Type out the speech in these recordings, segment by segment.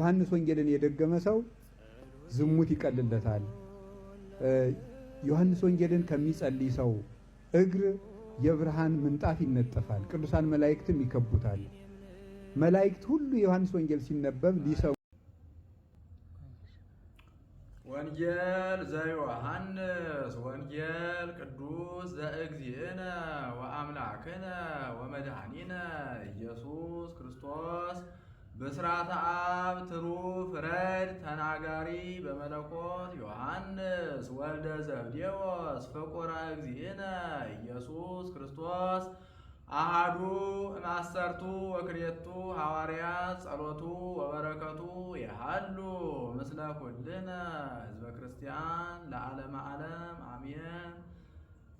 ዮሐንስ ወንጌልን የደገመ ሰው ዝሙት ይቀልለታል። ዮሐንስ ወንጌልን ከሚጸልይ ሰው እግር የብርሃን ምንጣፍ ይነጠፋል፣ ቅዱሳን መላእክትም ይከቡታል። መላእክት ሁሉ የዮሐንስ ወንጌል ሲነበብ ሊሰሙ ወንጌል ዘዮሐንስ ወንጌል ቅዱስ ዘእግዚእነ ወአምላክነ ወመድኃኒነ ኢየሱስ ክርስቶስ ብስራተ አብ ትሩፍ ረድ ተናጋሪ በመለኮት ዮሐንስ ወልደ ዘብዴዎስ ፍቁረ እግዚእነ ኢየሱስ ክርስቶስ አሃዱ እምአሰርቱ ወክልኤቱ ሐዋርያት ጸሎቱ ወበረከቱ የሃሉ ምስለ ኩልነ ህዝበ ክርስቲያን ለዓለመ ዓለም አሜን።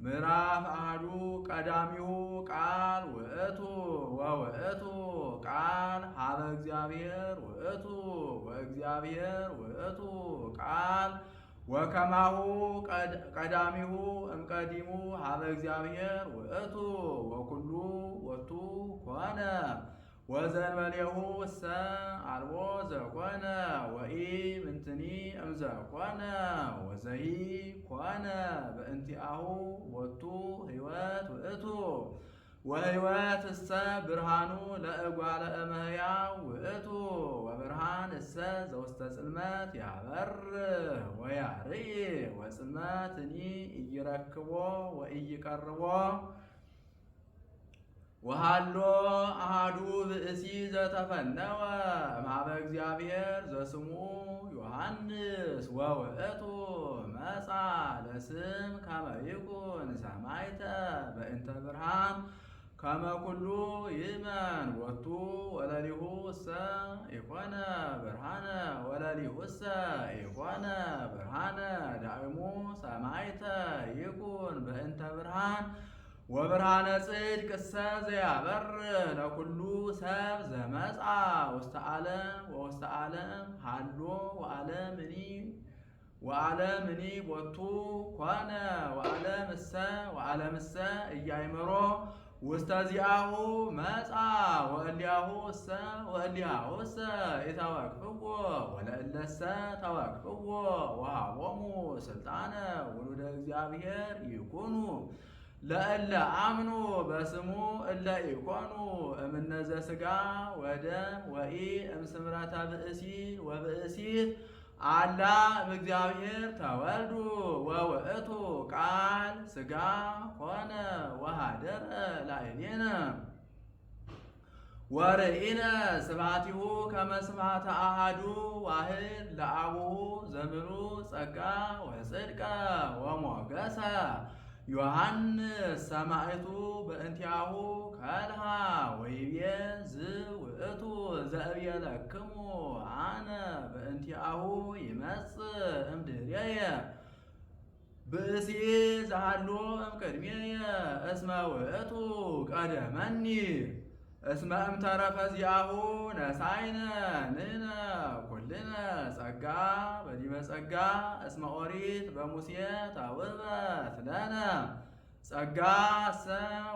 ምዕራፍ አሐዱ ቀዳሚሁ ቃል ውእቱ ወውእቱ ቃል ሀበ እግዚአብሔር ውእቱ ወእግዚአብሔር ውእቱ ቃል ወከማሁ ቀዳሚሁ እምቀዲሙ ሀበ እግዚአብሔር ውእቱ ወኩሉ ወቱ ኮነ ወዘእንበሌሁ እሰ አልቦ ዘኮነ ወኢ ምንትኒ እምዘኮነ ወዘሂ ኮነ በእንቲአሁ ወቱ ሕይወት ውእቱ ወሕይወት እሰ ብርሃኑ ለእጓለ እመሕያው ውእቱ ወብርሃን እሰ ዘውስተ ጽልመት ያበርህ ወያርኢ ወጽልመትኒ ኢይረክቦ ወኢይቀርቦ። ወሃሎ አሃዱ ብእሲ ዘተፈነወ እምኀበ እግዚአብሔር ዘስሙ ዮሐንስ ወውእቱ መጻ ለስም ከመ ይኩን ሰማዕተ በእንተ ብርሃን ከመ ኩሉ ይእመን ወቱ ወለሊሁ እሰ ኢኮነ ብርሃነ ወለሊሁሰ ኢኮነ ብርሃነ ዳእሙ ሰማዕተ ይኩን በእንተ ብርሃን ወብርሃነ ጽድቅ እሰ ዘያበርህ ለኩሉ ሰብ ዘመጽአ ውስተ ዓለም ወውስተ ዓለም ሃሎ ወዓለምኒ ወዓለምኒ ቦቱ ኮነ ወዓለም እሰ ወዓለም እሰ ኢያእመሮ ውስተ ዚአሁ መጽአ ወእሊአሁ እሰ ወእሊአሁ እሰ ኢተወክፍዎ ወለእለሰ ተወክፍዎ ወሃቦሙ ስልጣነ ውሉደ እግዚአብሔር ይኩኑ ለእለ አምኑ በስሙ እለ ኢኮኑ እምነዘ ሥጋ ወደም ወኢ እምስምረተ ብእሲ ወብእሲት አላ እምእግዚአብሔር ተወልዱ ወውእቱ ቃል ሥጋ ኮነ ወሃደረ ላዕሌነ ወርኢነ ስብሐቲሁ ከመ ስብሐተ አሐዱ ዋህድ ለአቡሁ ዘምሉ ጸጋ ወጽድቀ ወሞገሰ። ዮሐንስ ሰማዕቱ በእንቲአሁ ከልሃ ወይቤ ዝውእቱ ዘእብየለክሙ አነ በእንቲአሁ ይመጽእ እምድኅሬየ ብእሲ ዘሃሎ እምቅድሜየ እስመ ውእቱ ቀደመኒ እስመ እምተረፈ ዚአሁ ነሳይነ ንሕነ ኩልነ ጸጋ በዲበ ጸጋ እስመ ኦሪት በሙሴ ተውህበት ለነ ጸጋ እሰ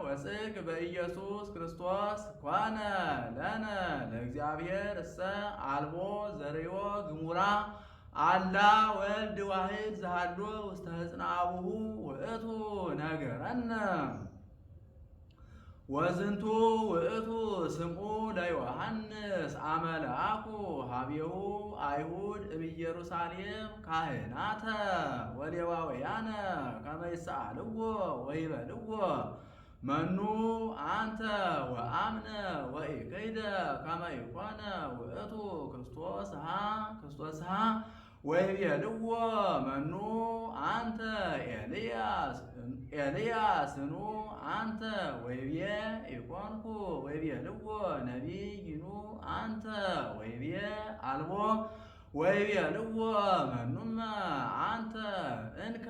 ወጽድቅ በኢየሱስ ክርስቶስ ኮነ ለነ ለእግዚአብሔር እሰ አልቦ ዘርእዮ ግሙራ አላ ወልድ ዋሕድ ዘሃሎ ውስተ ሕፅነ አቡሁ ውእቱ ነገረነ። ወዝንቱ ውእቱ ስምዑ ለዮሐንስ አመ ለአኩ ሀቤሁ አይሁድ እምኢየሩሳሌም ካህናተ ወሌዋውያነ ከመ ይስአልዎ ወይበልዎ መኑ አንተ ወአምነ ወኢከይደ ከመ ይኮነ ውእቱ ክርስቶስ ሃ ክርስቶስ ሃ ወይቤልዎ መኑ አንተ ኤልያስ ኤልያስኑ አንተ ወይቤ ኢኮንኩ ወይቤልዎ ነቢይኑ አንተ ወይቤ አልቦ ወይቤልዎ መኑመ አንተ እንከ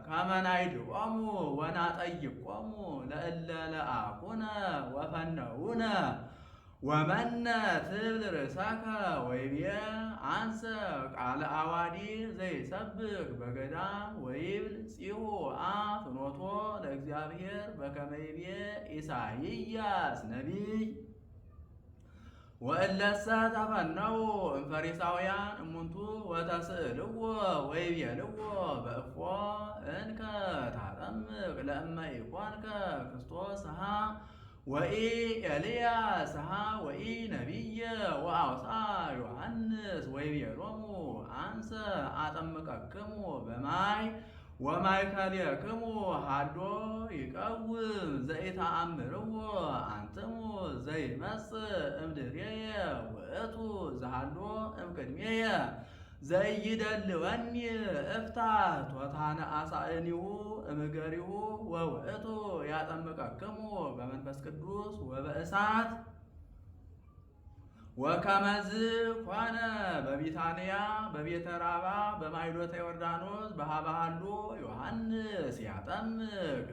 ከመ ናይድዖሙ ወናጠይቆሙ ለእለ ለአኩነ ወፈነውነ ወመነ ትብል ርእሰከ ወይቤ አንሰ ቃለ አዋዲ ዘይሰብክ በገዳም ወይብል ጺሑ አ ፍኖቶ ለእግዚአብሔር በከመ ይቤ ኢሳይያስ ነቢይ። ወእለሰ ተፈነዉ እምፈሪሳውያን እሙንቱ ወተስእልዎ ወይቤልዎ በእፎ እንከ ታጠምቅ ለእመ ኢኮንከ ክርስቶስ ሃ ወኢ ኤልያስ ሃ ወኢ ነቢየ። ወአውሥአ ዮሐንስ ወይቤሎሙ አንሰ አጠምቀክሙ በማይ ወማእከሌክሙ ሀሎ ይቀውም ዘኢተአምርዎ አንትሙ ዘይመጽእ እምድኅሬየ ውእቱ ዘሀሎ እምቅድሜየ ዘኢይደልወኒ እፍታሕ ቶታነ አሣእኒሁ እምገሪሁ ወውእቱ ያጠምቀክሙ በመንፈስ ቅዱስ ወበእሳት። ወከመዝ ኮነ በቢታንያ በቤተ ራባ በማይዶተ ዮርዳኖስ በኀበ ሀሎ ዮሐንስ ያጠምቅ።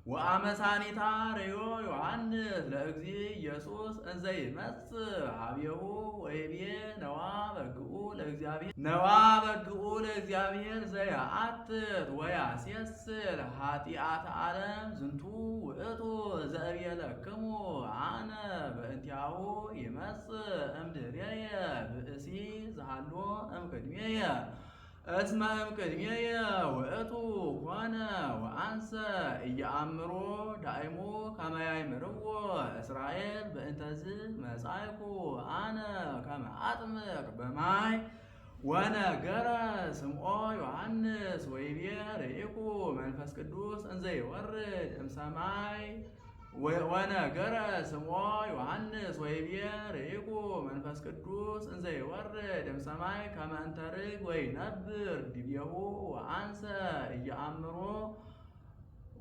ወአመሳኒታ ርእዮ ዮሐንስ ለእግዚእ ኢየሱስ እንዘ ይመጽእ ኀቤሁ ወይቤ ነዋ በግኡ ለእግዚአብሔር ነዋ በግኡ ለእግዚአብሔር ዘያአትት ወያሴስል ኃጢአተ ዓለም ዝንቱ ውእቱ ዘእቤለክሙ አነ በእንቲአሁ ይመጽእ እምድኅሬየ ብእሲ ዘሀሎ እምቅድሜየ እስመ እምቅድሜየ ውእቱ ኮነ ወአንሰ ኢየአምሮ ዳእሙ ከመ ያእምርዎ እስራኤል በእንተዝ መጻእኩ አነ ከመ አጥምቅ በማይ። ወነገረ ስምዖ ዮሐንስ ወይቤ ርኢኩ መንፈስ ቅዱስ እንዘ ይወርድ እምሰማይ ወነገረ ስምዖ ዮሐንስ ወይቤ ርኢኩ መንፈስ ቅዱስ እንዘ ይወርድ እምሰማይ ከመ እንተ ርግብ ወይነብር ዲቤሁ ወአንሰ ኢየአምሮ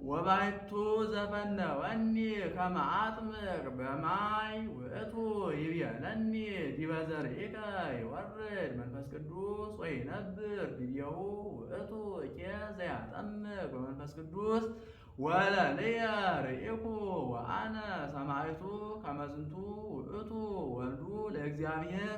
ወባሕቱ ዘፈነወኒ ከመ አጥምቅ በማይ ውእቱ ይቤለኒ ዲበ ዘርኢከ ይወርድ መንፈስ ቅዱስ ወይነብር ዲቤሁ ውእቱ እኬ ዘያጠምቅ በመንፈስ ቅዱስ። ወለልየ ርኢኩ ወአነ ሰማዕቱ ከመ ዝንቱ ውእቱ ወልዱ ለእግዚአብሔር።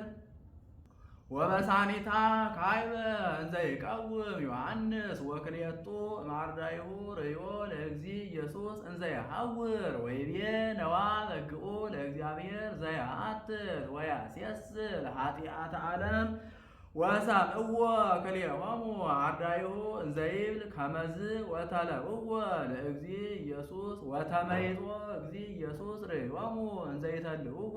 ወበሳኒታ ካዕበ እንዘ ይቀውም ዮሐንስ ወክልኤቱ እምአርዳኢሁ ርእዮ ለእግዚእ ኢየሱስ እንዘ ይሐውር ወይቤ ነዋ በግኡ ለእግዚአብሔር ዘያአትት ወያሴስል ኃጢአተ ዓለም። ወሰምዕዎ ክልኤሆሙ አርዳኢሁ እንዘ ይብል ከመዝ ወተለውዎ ለእግዚእ ኢየሱስ። ወተመይጦ እግዚእ ኢየሱስ ርእዮሙ እንዘ ይተልውዎ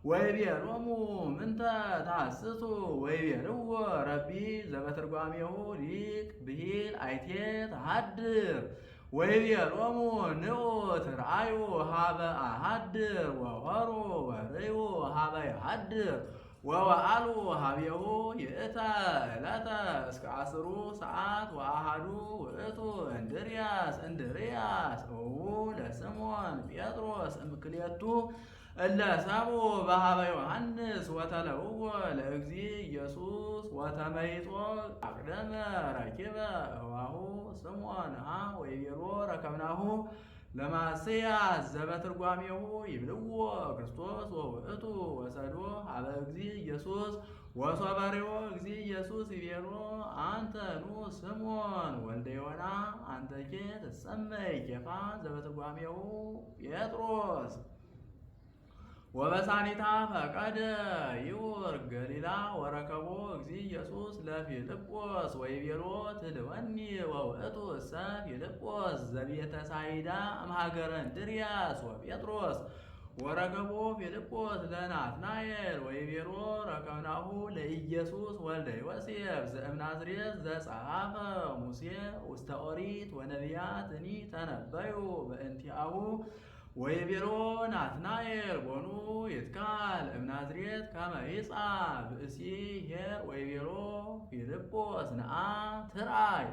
ወይቤሎሙ ምንተ ተሐስሱ? ወይቤልዎ ረቢ ዘበትርጓሜሁ ሊቅ ብሂል አይቴ ተሃድር? ወይቤሎሙ ንዑ ትርአዩ ሀበ አሃድር። ወሆሩ ወርእዩ ሀበ ይሃድር ወወአሉ ሀቤሁ ይእተ ዕለተ እስከ ዐሥሩ ሰዓት። ወአሐዱ ውእቱ እንድርያስ እንድርያስ እዉ ለስምዖን ጴጥሮስ እምክልኤቱ እለ ሰብኡ በኀበ ዮሐንስ ወተለውዎ ለእግዚእ ኢየሱስ። ወተመይጦ አቅደመ ረኪበ እዋሁ ስምዖን ሃ ወይቤሎ ረከብናሁ ለማስያስ ዘበትርጓሜሁ ይብልዎ ክርስቶስ ወውእቱ ወሰዶ ሀበ እግዚእ ኢየሱስ። ወሶበ ርእዮ እግዚእ ኢየሱስ ይቤሎ አንተ ኑ ስምዖን ወልደ ዮና አንተኬ ትሰመይ ኬፋ ዘበትርጓሜሁ ጴጥሮስ። ወበሳኒታ ፈቀደ ይዑር ገሊላ ወረከቦ እግዚእ ኢየሱስ ለፊልጶስ ወይቤሎ ትድወኒ። ወውእቱ እሰ ፊልጶስ ዘቤተ ሳይዳ እምሃገረ እንድርያስ ወጴጥሮስ። ወረከቦ ፊልጶስ ለናትናኤል ወይቤሎ ረከብናሁ ለኢየሱስ ወልደ ዮሴፍ ዘእምናዝሬት ዘጸሐፈ ሙሴ ውስተ ኦሪት ወነቢያትኒ ተነበዩ በእንቲአሁ። ወይቤሎ ናትናኤል ቦኑ ይትካል እምናዝሬት ከመ ይጻእ ብእሲ ኄር? ወይቤሎ ፊልጶስ ነአ ትርአይ።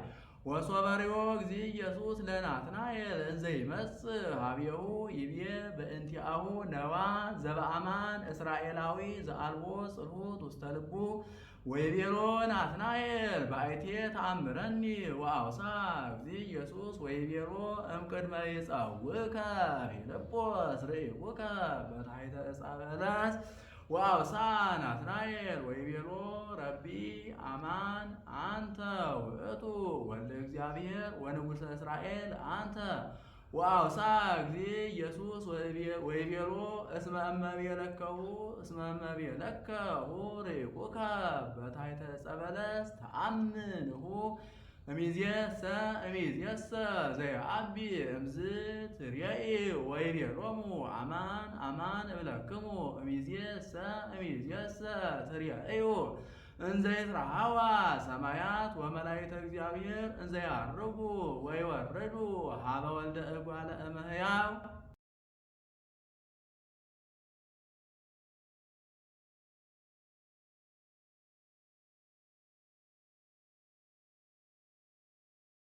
ወሶበ ርእዮ እግዚእ ኢየሱስ ለናትናኤል እንዘ ይመጽእ ኀቤሁ ይቤ በእንቲአሁ ነዋ ዘበአማን እስራኤላዊ ዘአልቦ ጽልሁት ውስተ ልቡ። ወይቤሎ ናትናኤል በአይቴ ተአምረኒ? ወአውሥአ እግዚእ ኢየሱስ ወይቤሎ እምቅድመ ይጸውዕከ ፊልጶስ ርእይኩከ በታሕተ ዕፀ በለስ። ወአውሥአ ናትናኤል ወይቤሎ ረቢ አማን አንተ ውእቱ ወልደ እግዚአብሔር ወንጉሠ እስራኤል አንተ። ወአውሥአ እግዚእ ኢየሱስ ወይቤሎ እስመ እመ ቤለከሁ እስመ እመ ቤለከሁ ርኢኩከ በታሕተ ዕፀ በለስ ተአምንሁ እሚዜሰ እሚዜሰ ዘየዐቢ እምዝ ትሬኢ። ወይቤሎሙ አማን አማን እብለክሙ እሚዜሰ እሚዜሰ ትሬእዩ እንዘ ይትረኃዋ ሰማያት ወመላእክተ እግዚአብሔር እንዘ የዐርጉ ወይወርዱ ኀበ ወልደ እጓለ እመሕያው።